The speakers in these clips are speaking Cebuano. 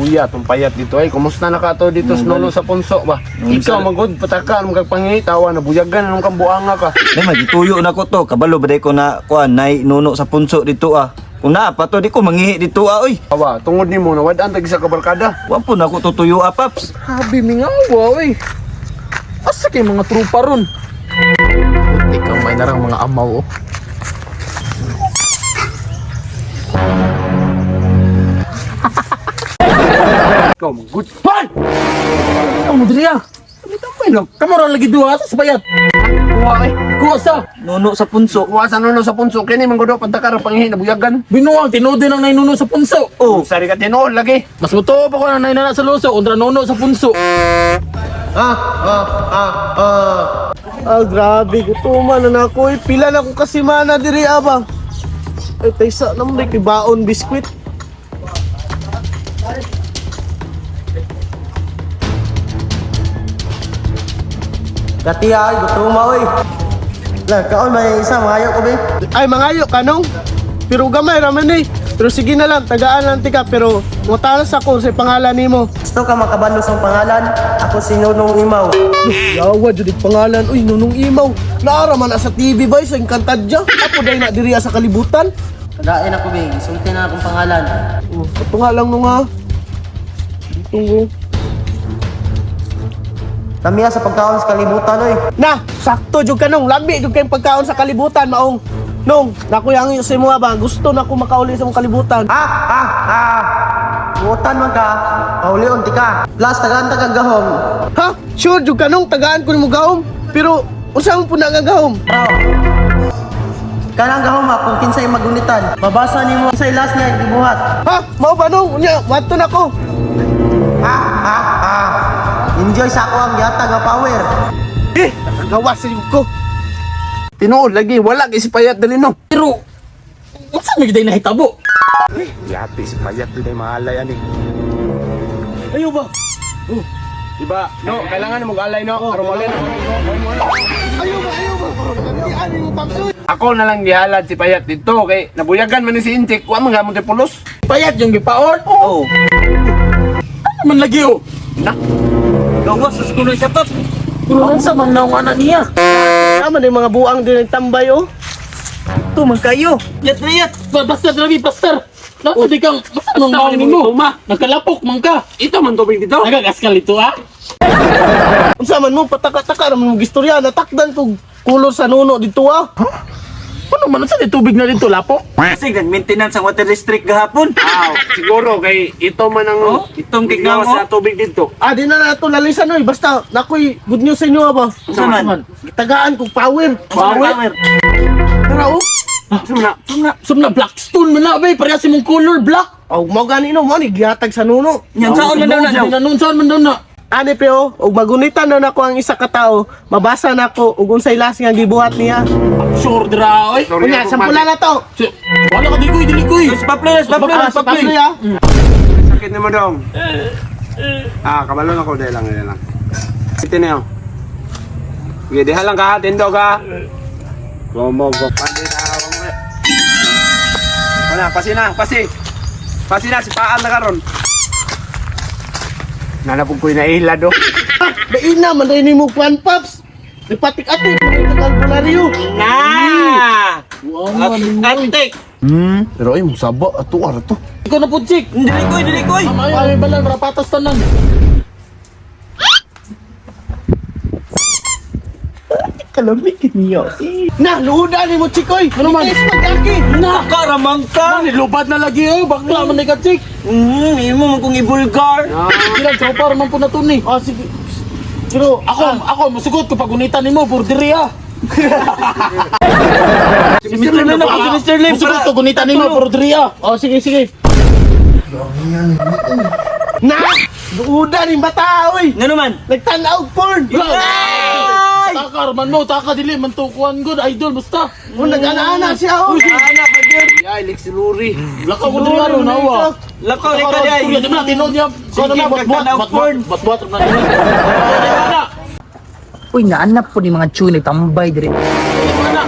Luya tong payat dito ay. Kumusta na ka to dito sa nuno sa punso ba? Ikaw magod pataka mo kag pangitawa na buyagan nung kang buanga ka. Nay, magituyo na ko to. Kabalo ba day ko na kuan nay nuno sa punso dito ah. Kung naa pa to di ko manghihi dito ah oy. Awa, tungod nimo na wad-an tag isa ka barkada. Wa po na ko tutuyo ah, paps. Grabe, mingawa, oy. Asa kay mga trupa ron? Puti kang may narang mga amaw, oh. Ikaw magod. Pan! Ang mo diri ah. Tambay lang. Kamo ra lagi duha sa bayat. Kuha eh. Kuha sa Nuno sa punso. Kuha sa nuno sa punso kini manggodo pantaka ra panghihi na buyagan. binuang tinuod din ang nainuno sa punso. Oh, Sari ka tinuod lagi. Mas mutuo pa ko na nainana sa luso kontra nuno sa punso. Ah, grabe, gutuman na nako. Eh, pila na ko kasimana diri aba. Ay, taysa naman day kay baon biskwit. Katiya, ay, gutom oy. La, kaon may isa, mangayo ko be. Ay, mangayo kanong. Pero gamay raman eh. Pero sige na lang, tagaan lang tika. Pero mutalas ako sa pangalan nimo. Gusto ka makabalo sa pangalan? Ako si Nunong Imaw. Yawa, jud yung pangalan. Uy, Nunong Imaw. Naara man na sa TV ba sa Encantadia. Apo day na diri sa kalibutan. Tagain ako be, sulti na akong pangalan. Oh, ito nga lang nung ha. Dito oh. Lamiya sa pagkaon sa kalibutan oy. Na, sakto jud ka nung. Lami jud kayong pagkaon sa kalibutan maong. Nung, nakuyang sa imo ba gusto na ko makauli sa mong kalibutan. Ah, ah, ah. Buotan man ka, paulion ti ka. Plus tagaan ta kag gahom. Ha? Sure jud ka nung tagaan ko nimo gahom. Pero unsa man pud na nga gahom? Raw. Kanang gahom ha, kung kinsay magunitan. Mabasa nimo sa last niya gibuhat. Ha? Mao ba nung? Unya, wato na ko. Ah, ah, ah. Enjoy sa ako ang gihatag nga power. Eh, nakagawa sa ko. Tinuod lagi wala kay si payat dali no. Pero unsa man gyud nahitabo? Yati si payat dili maalay ani. Ayo ba? Diba? No, kailangan mo alay no. Aron mo Ayo ba? Ayo ba? Di ani mo pamsoy. Ako na lang gihalad si payat dito kay nabuyagan man ni si Intik, wa man gamot pulos. Payat yung gipaon. Oh. Ano man lagi oh. Na, Gawas sa kuno siya paps. Pero unsa man naong ana niya? Tama na yung mga buang din nagtambay oh. Ito man kayo. Yat na yat. Basta grabe pastor. Nasa di kang nung maong nimo. Nagkalapok man ka. ito man tubig dito. Nagagaskal ito ah. Unsa man mo pataka-taka ra man mo gistorya natakdan kog kulor sa nuno dito ah. Ano man unsa di tubig na dito lapok? Kasi gan maintenance ang water district gahapon. Aw, siguro kay ito man ang Oh, itong gawas kignaw, sa tubig dito. Ah, di na nato lalisan oy. Basta nakoy good news sa inyo ah ba. Unsa man? Tagaan kog power. Power. Tara oh. Sumna. Sumna blackstone man na bay, parehas imong color black. Oh, mao gani no mo ni gihatag sa nuno. Yan saon man daw na daw. Nanon saan man daw na. Ani pero og magunitan na nako ang isa ka tawo, mabasa nako og unsay last nga gibuhat niya. Sure dra oy. Sorry, Unya, ako, sampula na to. Wala ka dili koy, dili koy. Si Paploy, si Paploy, Ah, si si Paploy. Pablo ya. Sakit nimo dong. Ah, kabalo na ko dahil lang, dahil lang. Ito na yun. Sige, diha lang ka, tindo ka. Gomo, go. Pandi na, gomo. Wala, pasi na, pasi. Pasi na, si paan na karon. Nanapog ko'y naila do. Daina man rin nimo kwan paps. Ipatik-atik mo kag albularyo. Na! Antik. Pero ay, musaba, ato, arato. Ikaw na po, chick. Dili koy, dili koy. Ay, balal, para patas tanan. Kalamig niyo. Na, luudan nimo chikoy. Ano man? Itis pag-aki. Na! Karamang ka. Nilubad na lagi oh, bakla man ni ka, chick. Imo man kong ibulgar. Kira tropa man po na to ni. Oh, sige. Pero Ako, ako musugot ko pagunitan nimo borderi ah. Si Mr. Lim na po, si Mr. Lim. Musugot ko gunitan nimo borderi ah. Oh, sige, sige. Na! Luudan yung bata, oy! Ngano man? Nagtanaw porn! Taka man mo, taka dili man to kuan good idol basta. Oh, nag-ana-ana siya, oh! Ana pa gyud. Ay, leksiluri. Lakaw ko diri aron nawa. Lakaw di ka Ay, di. di man tinuod niya. Sige, Kuan na batbuat, pagtanaw batbuat, porn. batbuat na. Ana. Uy, naanap po ni mga chuy nagtambay dire. Ana.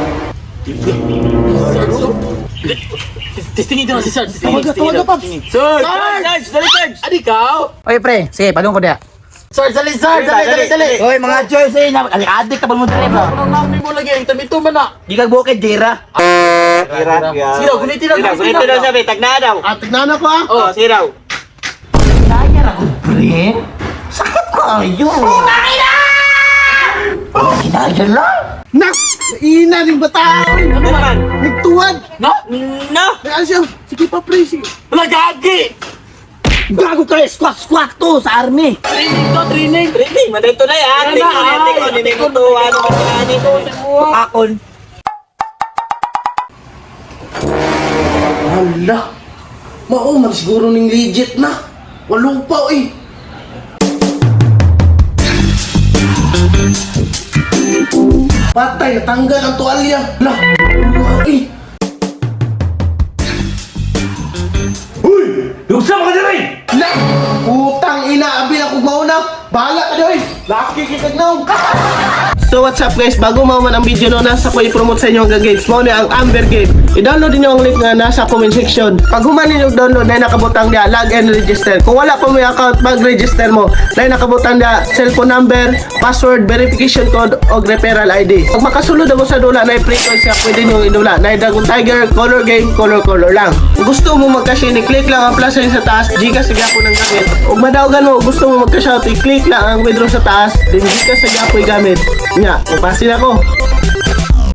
Testingin ko na si Sarge. Testingin, Tawag na, testingin tawag na, daw. Paps. Sarge! Sarge! Dali, Sarge! Ano ikaw? Oy pre, sige, padung ko diha. Sarge, dali, Sarge, dali, dali, dali. Oy, mga choice eh, adik ka mo diri bro. Anong nami mo lagi? Ang tamito man na. Di kag bukid dira. Sira. Sige daw, gunitin daw, Siraw, gunitin gunitin daw daw. sabi, tagna daw. Ah, tignan ako ah. Oh, siraw. Kaya ra ko pre. Sakit kayo. Putang ina! Kinaya lang. Nak! Ina ning bata! oy. Ano man? Nagtuwad! No? No! Ay, ano siya? Sige pa, pre. Sige. Wala, gagi! Gago kayo, squat squat to sa army. Training to, training! Training, maday to na yan. Ano na, ay, Tingko, tingko, to, ano, ano, Akon. Hala! Mao man siguro ning legit na. Walo pa oy. Patay, natanggal ang tuwalya. Hala! Uy! Uy! Lugsa mo ka diri! La! Putang ina, abi na kung mauna. Bahala ka doy. Laki kitag naong. So what's up guys, bago mauman ang video no, nasa ko i-promote sa inyo ang games. Mao ni ang Amber Game. I-download niyo ang link nga nasa comment section. Pag human ninyo download, na nakabutang niya log and register. Kung wala pa mo yung account, mag-register mo. Na nakabutang niya cellphone number, password, verification code, o referral ID. Pag makasulod na mo sa dula, na frequency siya, pwede nyo idula. Na Dragon Tiger, color game, color color lang. Kung gusto mo mag-cash in, i-click lang ang plus sign sa taas, Gcash sa gyapon ang gamit. Ug madawgan mo, gusto mo mag-cash out, i-click lang ang withdraw sa taas, then Gcash sa gyapoy gamit. Nya, upasin ako.